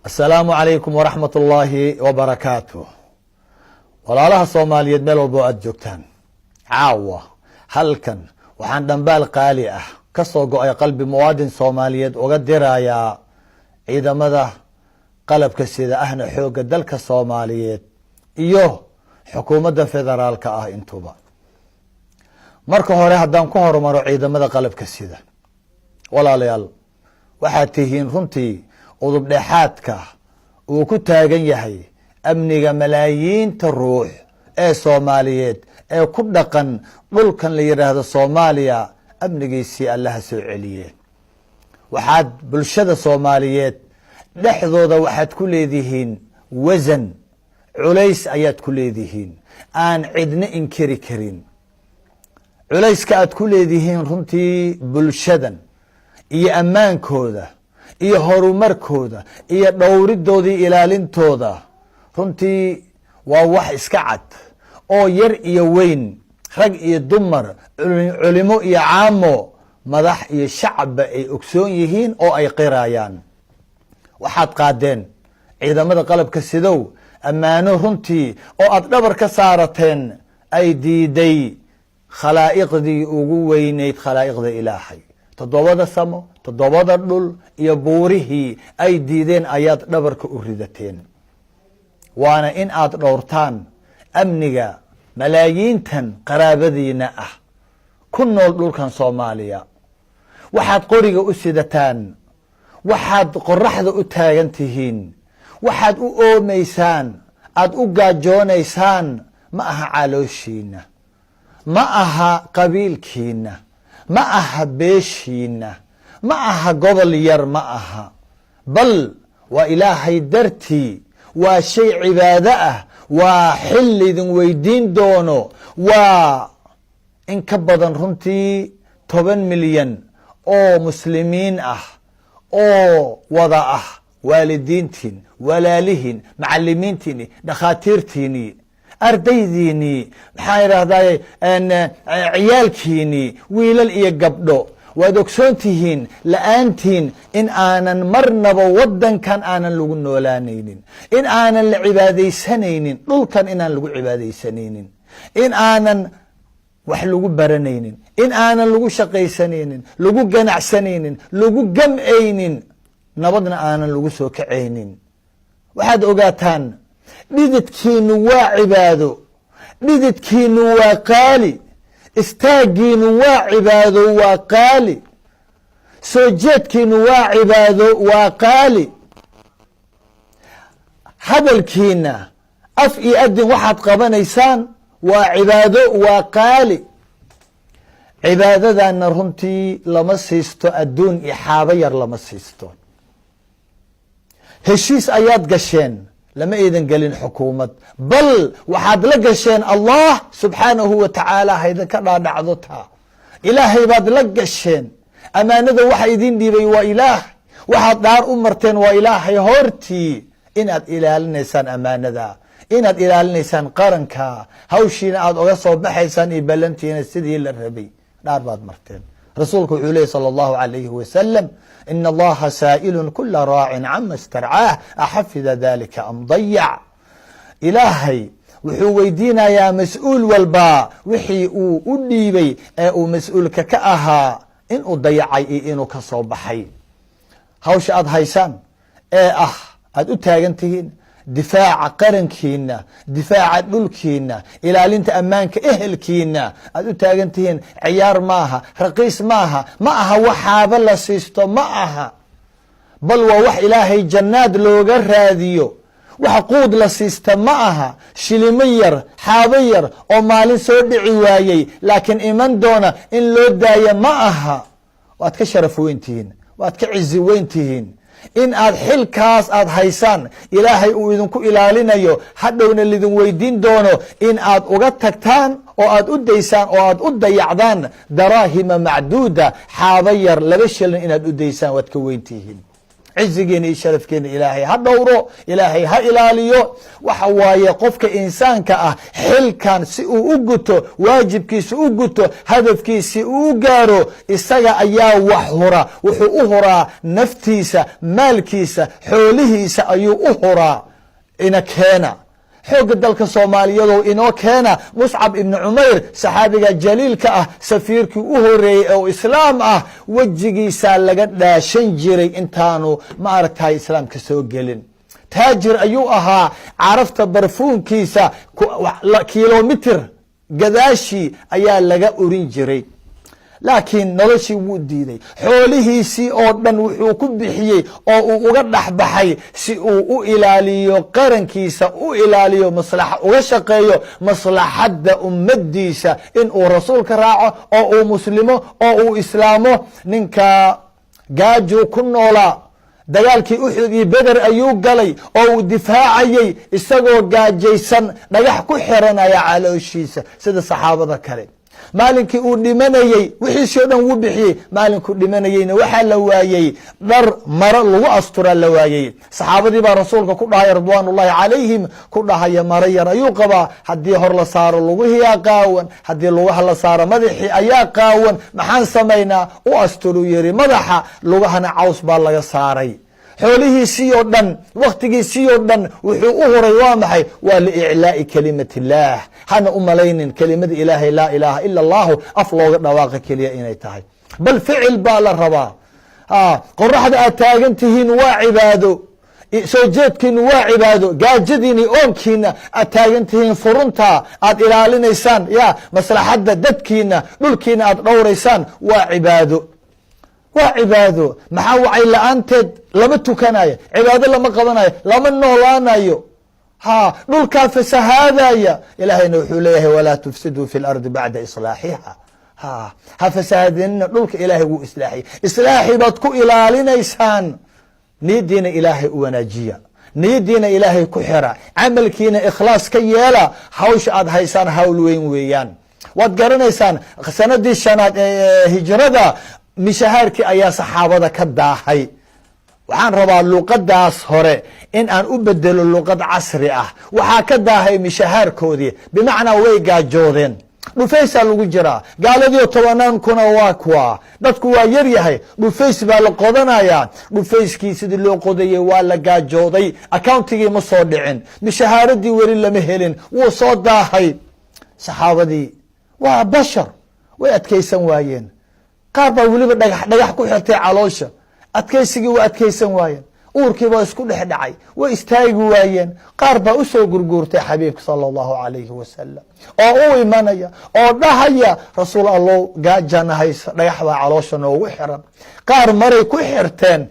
Asalaamu calaykum waraxmat ullaahi wabarakaatuh. Walaalaha Soomaaliyeed, meel walba oo aada joogtaan, caawa halkan waxaan dhambaal qaali ah ka soo go-ay qalbi muwaadin Soomaaliyeed uga dirayaa ciidamada qalabka sida ahna xoogga dalka Soomaaliyeed iyo xukuumadda federaalka ah intuba. Marka hore, haddaan ku horumaro ciidamada qalabka sida, walaalayaal, waxaad tihiin runtii udub dhexaadka uu ku taagan yahay amniga malaayiinta ruux ee Soomaaliyeed ee ku dhaqan dhulkan la yidhaahdo Soomaaliya. Amnigiisii Allaha soo celiye. Waxaad bulshada Soomaaliyeed dhexdooda waxaad ku leedihiin wasan, culays ayaad ku leedihiin aan cidna inkiri karin. Culayska aad ku leedihiin runtii bulshadan iyo ammaankooda iyo horumarkooda iyo dhowridooda iyo ilaalintooda runtii waa wax iska cad oo yar iyo weyn, rag iyo dumar, culimo iyo caamo, madax iyo shacabba ay ogsoon yihiin oo ay qirayaan. Waxaad qaadeen, ciidamada qalabka sidow, ammaano runtii oo aad dhabar ka saarateen ay diiday khalaa'iqdii ugu weyneyd khalaa'iqda Ilaahay. Toddobada samo, toddobada dhul iyo buurihii ay diideen ayaad dhabarka u ridateen, waana in aad dhowrtaan amniga malaayiintan qaraabadiina ah ku nool dhulkan Soomaaliya. Waxaad qoriga u sidataan, waxaad qoraxda u taagan tihiin, waxaad u oomeysaan, aada u gaajoonaysaan, ma aha calooshiina, ma aha qabiilkiina, ma aha beeshiina, ma aha gobol yar, ma aha, bal waa Ilaahay dartii. Waa shay cibaado ah, waa xil laydin weydiin doono. Waa in ka badan runtii 10 milyan oo Muslimiin ah oo wada ah waalidiintiin, walaalihiin, macalimiintiini, dhakhaatiirtiinii, ardaydiinii, maxaan idhahdaye, ciyaalkiinii, wiilal iyo gabdho. Waad ogsoon tihiin la-aantiin in aanan marnaba wadankan aanan lagu noolaanaynin, in aanan la cibaadaysanaynin, dhulkan inaan lagu cibaadaysanaynin, in aanan wax lagu baranaynin, in aanan lagu shaqaysanaynin, lagu ganacsanaynin, lagu gam'aynin, nabadna aanan lagu soo kacaynin. Waxaad ogaataan, dhididkiinu waa cibaado, dhididkiinu waa qaali, istaagiinu waa cibaado, waa qaali, soo jeedkiinu waa cibaado, waa qaali, hadalkiina, af iyo adin waxaad qabanaysaan waa cibaado, waa qaali. Cibaadadana runtii lama siisto adduun iyo xaabo yar lama siisto. Heshiis ayaad gasheen, lama aydan gelin xukuumad, bal waxaad la gasheen Allah subxaanahu wa tacaala. Haydinka dhaadhacdo taa. Ilaahay baad la gasheen. Amaanada waxa idin dhiibay waa Ilaah. Waxaad dhaar u marteen waa Ilaahay hortii inaad ilaalinaysaan amaanada, inaad ilaalinaysaan qaranka, hawshiina aad oga soo baxaysaan iyo ballantiina sidii la rabay. Dhaar baad marteen. Rasuulku wuxuu lehy sala allahu alayhi wasalam: "Ina Allaha saa'ilun kula raacin cama istarcaah, axafida dalika am dayac." Ilaahay wuxuu weydiinayaa mas-uul walba wixii uu u dhiibay ee uu mas-uulka ka ahaa, inuu dayacay iyo inuu ka soo baxay. Hawsha aad haysaan ee ah aada u taagan tihiin difaaca qarankiina, difaaca dhulkiina, ilaalinta ammaanka ehelkiina aada u taagan tihiin, ciyaar maaha, raqiis maaha, ma aha waxaaba la siisto, ma aha, bal waa wax Ilaahay jannaad looga raadiyo. Wax quud la siista ma aha, shilimo yar, xaabo yar oo maalin soo dhici waayey laakiin iman doona in loo daaya ma aha. Waad ka sharaf weyn tihiin, waad ka cizi weyn tihiin in aad xilkaas aad haysaan Ilaahay uu idinku ilaalinayo, hadhowna lidin weydiin doono, in aad uga tagtaan oo aad u daysaan oo aad u dayacdaan daraahima macduuda, xaabo yar, 2 shilin inaad u daysaan. Waad ka weyn tihiin. Cizigiina iyo sharafkiina Ilaahay ha dhowro, Ilaahay ha ilaaliyo. Waxa waaye, qofka insaanka ah xilkan si uu u guto, waajibkiisa u guto, hadafkiisi uu u gaaro, isaga ayaa wax hura. Wuxuu u huraa naftiisa, maalkiisa, xoolihiisa ayuu u huraa. Ina keena xoogga dalka Soomaaliyadow, inoo keena Muscab Ibni Cumayr, saxaabiga jaliilka ah, safiirkii u horeeyey oo islaam ah. Wejigiisaa laga dhaashan jiray intaanu, ma aragtay, islaamka soo gelin. Taajir ayuu ahaa. Carafta barfuunkiisa kilomitir gadaashii ayaa laga urin jiray, laakiin noloshii wuu diiday. Xoolihiisii oo dhan wuxuu ku bixiyey oo uu uga dhexbaxay si uu u ilaaliyo qarankiisa, u ilaaliyo maslaxa, uga shaqeeyo maslaxadda ummadiisa, in uu rasuulka raaco oo uu muslimo oo uu islaamo. Ninka gaajuu ku noolaa. Dagaalkii Uxud iyo Beder ayuu galay oo uu difaacayey isagoo gaajaysan, dhagax ku xiranaya calooshiisa sida saxaabada kale. Maalinkii uu dhimanayey wixiisii o dhan wuu bixiyey. Maalinkuu dhimanayeyna waxaa la waayey dhar, maro lagu asturaa la waayey. Saxaabadii baa rasuulka ku dhahaya, ridwaan ullahi calayhim, ku dhahaya: "Maro yar ayuu qabaa, haddii hor la saaro lugihiyaa qaawan, haddii lugaha la saaro madaxii ayaa qaawan, maxaan samaynaa?" "U asturuu," yiri, "madaxa, lugahana caws baa laga saaray." Xoolihiisii oo dhan, waktigiisii oo dhan wuxuu u huray waa maxay? Waa liiclaa'i kalimat illaah. Hana u malaynin kelimada Ilaahay, laa ilaaha ila allahu, af looga dhawaaqa keliya inay tahay, bal ficil baa la rabaa. Qoraxda aad taagan tihiin waa cibaado, soo jeedkiinu waa cibaado, gaajadiina, oonkiina aad taagan tihiin, furunta aad ilaalinaysaan, ya maslaxadda dadkiina, dhulkiina aad dhowraysaan, waa cibaado, waa cibaado. Maxaa wacay? La-aanteed lama tukanayo, cibaado lama qabanayo, lama noolaanayo. Ha dhulkaa fasahaadaya. Ilaahayna wuxuu leeyahay: walaa tufsiduu fi lardi bacda islaaxiha. Ha fasahaadinina dhulka Ilaahay wuu islaaxiyay. Islaaxi baad ku ilaalinaysaan. Niyadiina Ilaahay u wanaajiya, niyadiina Ilaahay ku xira, camalkiina ikhlaas ka yeela. Hawsha aad haysaan hawl weyn weeyaan. Waad garanaysaan, sanadii shanaad ee hijrada mishahaarkii ayaa saxaabada ka daahay. Waxaan rabaa luqadaas hore in aan u bedelo luqad casri ah. Waxaa ka daahay mishahaarkoodii, bimacnaa way gaajoodeen. Dhufaysaa lagu jiraa, gaaladiio tobanaan kuna waa kuwa, dadku waa yar yahay, dhufays baa la qodanayaa. Dhufayskii sidii loo qodayay waa la gaajooday. Accountigii ma soo dhicin, mishahaaradii weli lama helin, wuu soo daahay. Saxaabadii waa bashar, way adkaysan waayeen. Qaar baa weliba dhagax dhagax ku xirtay caloosha. Adkaysigii waa adkaysan waayeen, uurkii baa isku dhex dhacay, way istaagi waayeen. Qaar baa usoo gurguurtay xabiibka sala allahu calayhi wasalam oo u imanaya oo dhahaya: "Rasuul Allow, gaajana haysa, dhagax baa caloosha noogu xiran." Qaar maray ku xirteen.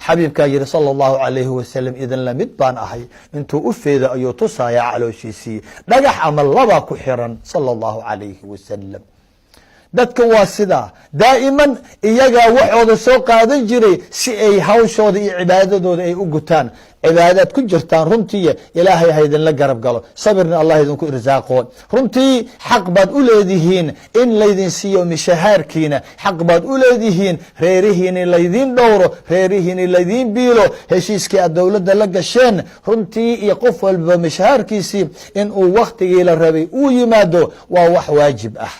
Xabiibkaa yihi sala allahu calayhi wasalam: "Idin lamid baan ahay." Intuu u feedo ayuu tusayaa calooshiisii, dhagax ama laba ku xiran, sala allahu calayhi wasalam. Dadka waa sidaa daa'iman, iyagaa waxooda soo qaadan jiray si ay hawshooda iyo cibaadadooda ay u gutaan. Cibaadaad ku jirtaan runtii, Ilaahay ha idinla garab galo, sabirna Allah idinku irsaaqo. Runtii xaq baad u leedihiin in laydin siiyo mishahaarkiina, xaq baad u leedihiin reerihiini laydin dhowro, reerihiini laydin biilo, heshiiskii aad dowladda la gasheen runtii, iyo qof walba mishahaarkiisii in uu waktigii la rabay uu yimaado waa wax waajib ah.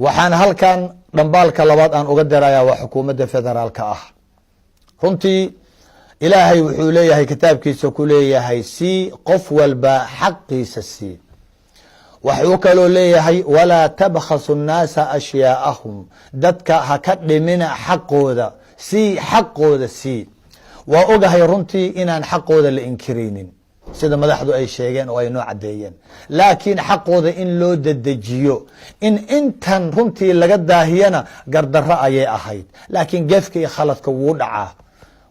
Waxaan halkan dhambaalka labaad aan uga diraya waa xukuumadda federaalka ah. Runtii Ilaahay wuxuu leeyahay, kitaabkiisa ku leeyahay: "Sii qof walba xaqiisa sii." Waxuu kaloo leeyahay: walaa tabkhasu nnaasa ashyaaahum. Dadka ha ka dhimina xaqooda, sii xaqooda sii. Waa ogahay runtii inaan xaqooda la inkiraynin, sida madaxdu ay sheegeen oo ay noo caddeeyeen, laakiin xaqooda in loo dedejiyo, in intan runtii laga daahiyana, gardarro ayay ahayd. Laakiin gefka iyo khaladka wuu dhacaa.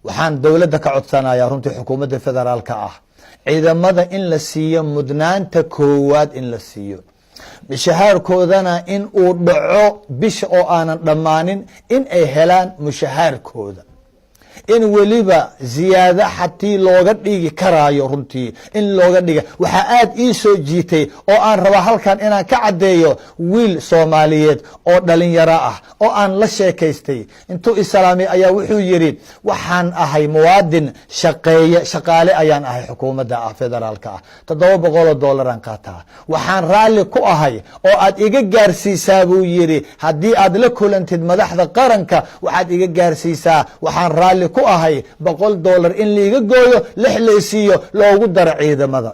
Waxaan dowladda ka codsanaya runtii, xukuumadda federaalka ah, ciidamada in la siiyo mudnaanta koowaad, in la siiyo mishahaarkoodana, in uu dhaco bisha oo aanan dhammaanin in ay helaan mushahaarkooda. In weliba ziyaado xatii looga dhigi karaayo, runtii in looga dhiga. Waxaa aad ii soo jiitay oo aan rabaa halkan inaan ka caddeeyo, wiil Soomaaliyeed oo dhalinyaro ah oo aan la sheekaystay, intuu isalaamay ayaa wuxuu yidhi: "Waxaan ahay muwaadin shaqeeye, shaqaale ayaan ahay xukuumadda ah federaalka ah, $700 aan qaataa. Waxaan raalli ku ahay oo aad iga gaarsiisaa," buu yidhi, "haddii aad la kulantid madaxda qaranka, waxaad iga gaarsiisaa, waxaan raalli ku ahay $100 in liiga gooyo, lix laysiiyo, loogu daro ciidamada."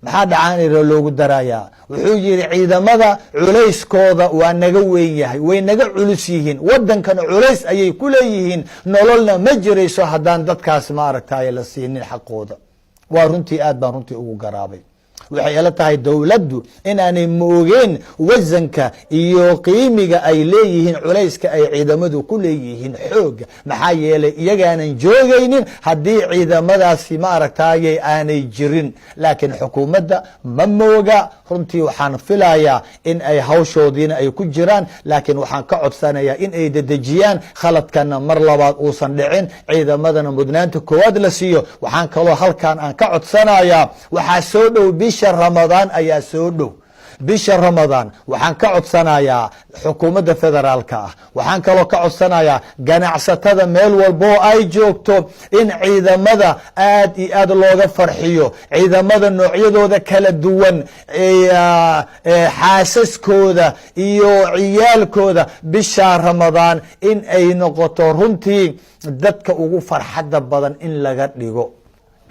"Maxaa dhacaaniro loogu darayaa?" Wuxuu yihi: "Ciidamada culayskooda waa naga weyn yahay, way naga culus yihiin, wadankana culays ayay ku leeyihiin, nololna ma jirayso haddaan dadkaas, ma aragtaye, la siinin xaqooda." Waa runtii, aad baan runtii ugu garaabay. Waxay ila tahay dowladdu inaanay moogeen wasanka iyo qiimiga ay leeyihiin, culayska ay ciidamadu ku leeyihiin xooga. Maxaa yeelay, iyagaanan joogaynin haddii ciidamadaasi, ma aragtaye, aanay jirin. Laakiin xukuumadda ma mooga. Runtii waxaan filayaa in ay hawshoodiina ay ku jiraan, laakiin waxaan ka codsanayaa in ay dedejiyaan, khaladkana mar labaad uusan dhicin, ciidamadana mudnaanta koowaad la siiyo. Waxaan kaloo halkan aan ka codsanayaa, waxaa soo dhow bisha Ramadaan ayaa soo dhow. Bisha Ramadaan waxaan ka codsanayaa xukuumadda federaalka ah, waxaan kaloo ka codsanayaa ganacsatada meel walba oo ay joogto, in ciidamada aad iyo aad looga farxiyo, ciidamada noocyadooda kala duwan, xaasaskooda iyo ciyaalkooda, bisha Ramadaan in ay noqoto runtii dadka ugu farxadda badan in laga dhigo.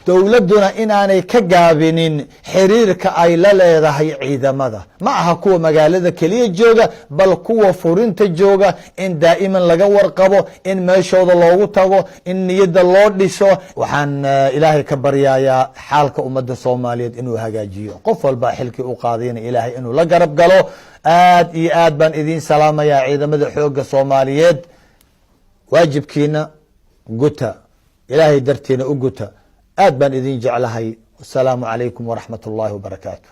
Dowladduna inaanay ka gaabinin xiriirka ay la leedahay ciidamada. Ma aha kuwa magaalada keliya jooga, bal kuwa furinta jooga in daa'iman laga warqabo, in meeshooda loogu tago, in niyadda loo dhiso. Waxaan Ilaahay ka baryayaa xaalka ummadda Soomaaliyeed inuu hagaajiyo, qof walba xilkii u qaadayna Ilaahay inuu la garab galo. Aad iyo aad baan idiin salaamayaa. Ciidamada xoogga Soomaaliyeed, waajibkiina guta, Ilaahay dartiina u guta. Aad baan idin jeclahay. Wasalaamu calaykum waraxmat اllahi wabarakaatu.